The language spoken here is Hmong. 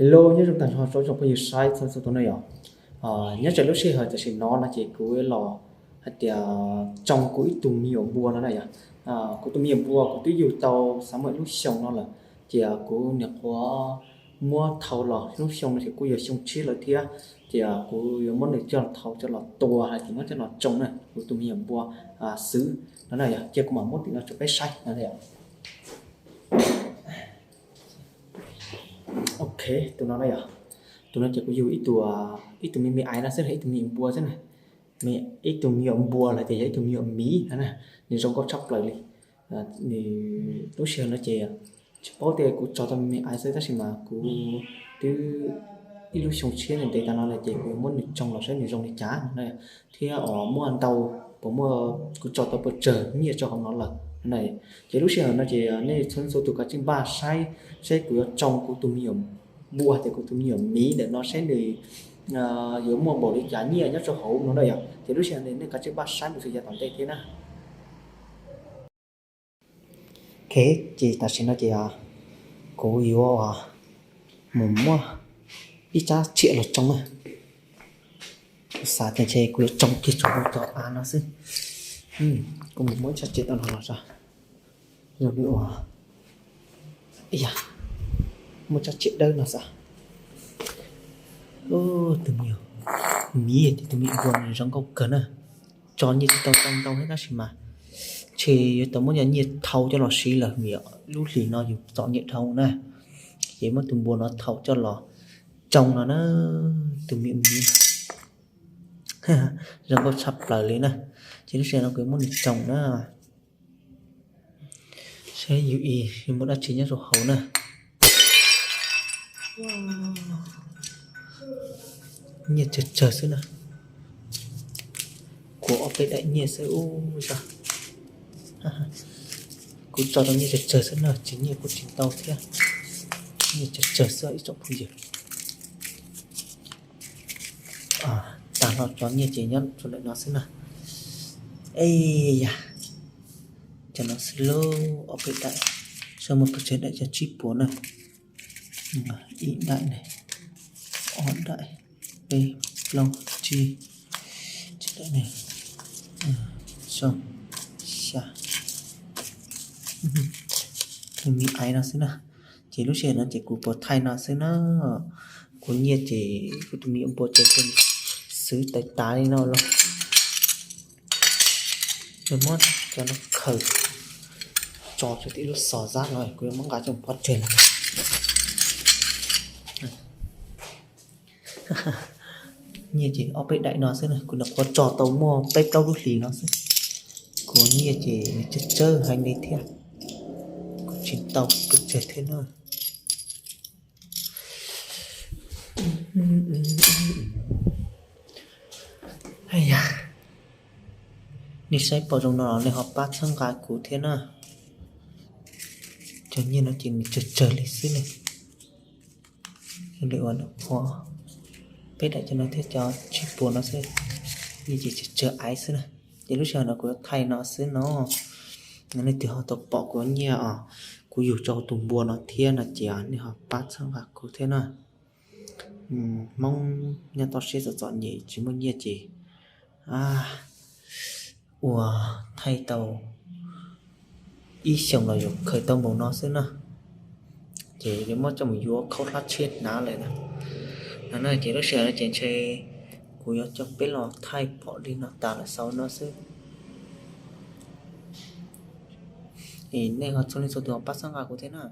Hello, nyob zoo tag nrho rau tsoom phooj ywg saib txhua txhua tus na yom. Nyob rau lub sij hawm tam sim no no ces kuv los hais tias tsoo kuv ib tug me nyuam npua no na yom. Kuv tus me nyuam npua kuv twb yug tau xav muaj ib lub xyoo no lawm, ces kuv nyuam qhuav muab thau los, lub xyoo no ces kuj yog xyoo tshiab lawm thiab, ces kuv yuav muab nws coj thau coj los tua hais tias muab coj los tsoo na, kuv tus me nyuam npua xwb no na yom. Ces kuv mam muab tim no rau peb saib no na yom. Ok, tus no na yom, tus no ces kuv yug ib tug, ib tug me me aiv no xwb, ib tug me nyuam npua xwb na. Ib tug me nyuam npua los tias yog ib tug me nyuam miv na, nws zoo nkauj tshaj plaws li. Nws lub sij hawm no ces tsis paub tias kuv tso tau me me aiv xwb, tab sis mas kuv twb ib lub xyoo tshiab ntev tas no lawm ces kuv yuav muab nws tsoo los saib nws zoo li cas na, thiab os muaj ntau, puas muaj, kuv tso tau puas tsawg nyiaj rau hauv no lawm na. Ces lub sij hawm no ces nej txhua txhua tus kav tsij npaj saib, saib kuv yuav tsoo kuv tus me nyuam npua tias kuv tus me nyuam miv ntawm no saib nws yuav muaj npaum li cas nyiaj nyob rau hauv no na yom. Ces lub sij hawm no nej kav tsij npaj saib mus txog yav tom ntej thiab na. Ok, ces tam sim no ces kuv yuav mus muab ib tsab tsiam los tsoo na. Kuv xav tias ntshe kuv yuav tsoo kiag tsuas muaj cov av no xwb. Kuv mus muab ib tsab tsiam tau no los tso. Zoo li uas, ib yam, muaj tsab tsiam dawb no xav. Tus me nyuam miv, tus me nyuam npua no zoo nkauj kawg na. Tso nyiaj tsis tau tau ntau thiab tab sis mas ntshe yuav tau muab cov nyiaj thau coj los siv lawm vim lub hlis no yus txom nyem dhau na. Ces muab tus npua no thau coj los tsoo no na, tus me nyuam miv zoo nkauj tshaj plaws li na. Ces lub sij hawm no kuv yuav muab nws tsoo na, saib yus ib muaj dab tsi nyob rau hauv na. Nyiaj tsawg tsawg xwb na. Kuv ob peb daim nyiaj xwb ub zog. Kuv tso rau nyiaj tsawg tsawg xwb na, tsis nyiaj kuj tsis ntau thiab. Nyiaj tsawg tsawg xwb ib tsoom phooj ywg. Tag los tso nyiaj ces nyob rau ntawm no xwb na. Ej yam, cov no xwb lauj, ob peb daim, soj muaj pes tsawg daim, cov tsib puas na. Ib daim ne, ob daim, peb, plaub, tsib, tsib daim ne, xya, tus me aiv no xwb na. Ces lub sij hawm no ces kuv puas thaij no xwb na. Kuv nyiaj ces kuv tus me nyuam npua ces xwb tawv tas li no los. Kuv muab cov no khaws tso rau tim lub xov zab no, kuv yuav muab nqa coj pov tseg lawm. Nyiaj ces ob peb daim no xwb na, kuv nyuam qhuav tso tau muaj peb plaub lub hlis no xwb. Kuv nyiaj ces nws tsawg tsawg heev li thiab, kuv tsis tau pes tsawg thiab na. Ej yam, nej saib pom zoo no los nej ho pab txhawb nqa kuv thiab na. Cov nyiaj no ces nws tsawg tsawg li xwb ne. Li uas nyuam qhuav peb daim cov no thiab cov tsib puas no xwb, nyiaj ces tsawg tsawg aiv xwb na. Ces lub sij hawm no kuv yuav thaij no xwb no. Nej leej twg ho tau pom kuv nyiaj os, kuv yug rau tus npua no thiab no ces nej ho pab txhawb nqa kuv thiab na. Hmoob nyob toj siab txom txom nyem tsis muaj nyiaj ces ua thaij tau ib xyoos los yuav khaws tau npaum no xwb na. Ces yuav muab coj mus yuav khaub hlab tshiab hnav lawm na. No na ces lub sij hawm no ces ntshe kuv yuav coj peb los thaij pom li no tas lawm xaus no xwb. Es nej ho txhua leej txhua tus pab txhawb nqa kuv thiab na.